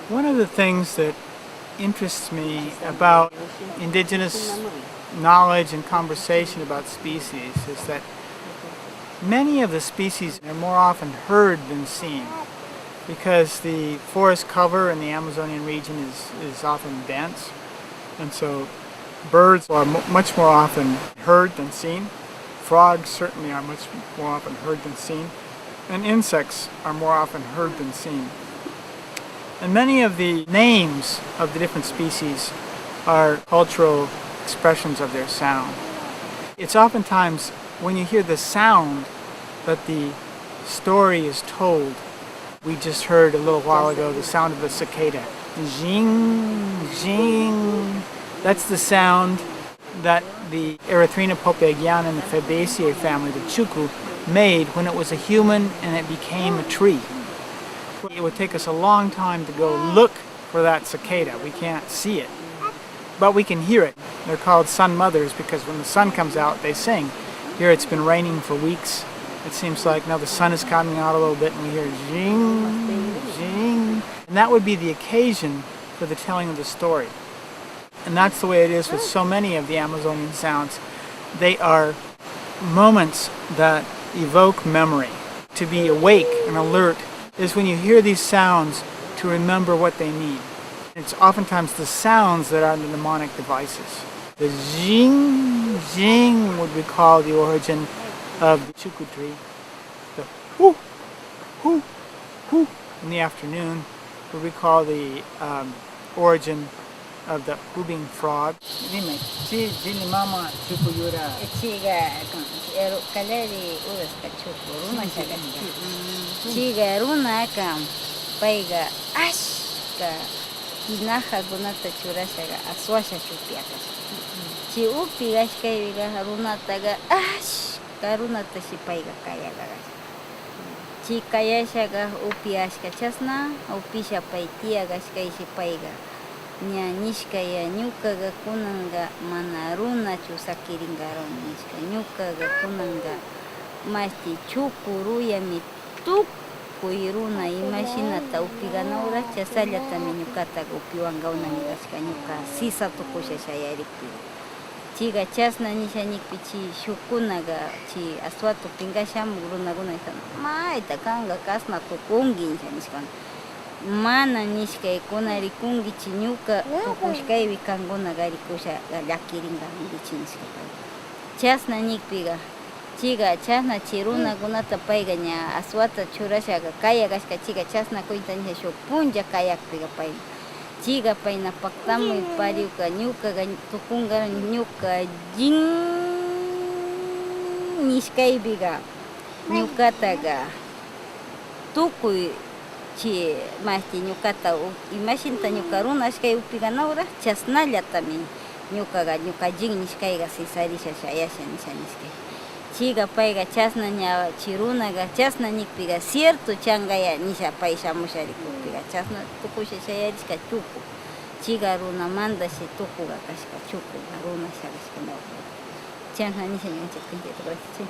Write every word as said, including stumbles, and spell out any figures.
One of the things that interests me about indigenous knowledge and conversation about species is that many of the species are more often heard than seen because the forest cover in the Amazonian region is, is often dense, and so birds are mu- much more often heard than seen. Frogs certainly are much more often heard than seen, and insects are more often heard than seen. And many of the names of the different species are cultural expressions of their sound. It's oftentimes when you hear the sound that the story is told. We just heard a little while ago the sound of the cicada. Zing, zing. That's the sound that the Erythrina popyegiana and the Fabaceae family, the chuku, made when it was a human and it became a tree. It would take us a long time to go look for that cicada. We can't see it, but we can hear it. They're called sun mothers because when the sun comes out, they sing. Here it's been raining for weeks. It seems like now the sun is coming out a little bit and we hear zing, zing. And that would be the occasion for the telling of the story. And that's the way it is with so many of the Amazonian sounds. They are moments that evoke memory. To be awake and alert is when you hear these sounds to remember what they mean. It's oftentimes the sounds that are the mnemonic devices. The zing, zing would recall the origin of the chuku tree. The hu, hu, hu in the afternoon would recall the um, origin of the whooping frog. Dime, chi, chili mama chuku yura. Chiga, eru, kallari urasqa chuku, runa chagasqa. Chiga runaka, payga, ashka, tinajakunata churashaga, aswasha chupiakasha. Chi upi gashkayga, runataga, ashka runatashi payga kayagagasha. Chi kayashaga upi ashka chasna, upisha pay tiyagashkayshi payga. Ña nishkaya, ñukaga kunanga mana runachu sakiringaru nishka. Ñukaga kunanga mashti chuku ruyami tukuy runa imashinata upiganawra chasallatami ñukataga upiwangawnami gashka ñuka sisa tukusha shayarikpi. Chiga chasna nishañikpi chi shukkunaga chi aswatu pingashamuk runaguna nishan, mayta kanga kasna tukungi nisha nishkana. Mana nishkaykuna rikungichi ñuka tukushkaypi kangunaga rikusha llakiringangichi nishka pay. Chasna ñikpiga, chiga chasna chi runagunata payga ña aswata churashaga kaya gashka chiga chasna cuenta nisha shuk punlla kayakpiga pay. Chiga payna paktamuy pariuka ñukaga tukungaru ñuka llin nishkaypiga ñukataga tukuy chi mashti ñukata u- imashinta ñuka runa ashkay upiganawra chasnallatami ñukaga ñuka llin nishkayga sisarisha shayasha nisha nishkay. Chiga payga chasna ña chi runaga chasna ñikpiga cierto changaya nisha pay shamusha rikukpiga chasna tukusha shayarishka chuku. Chiga runamantashi tukuga kashka chukuga runa shayashka ñawpa. Chasna nisha ñukanchik pinchayta rurashichin.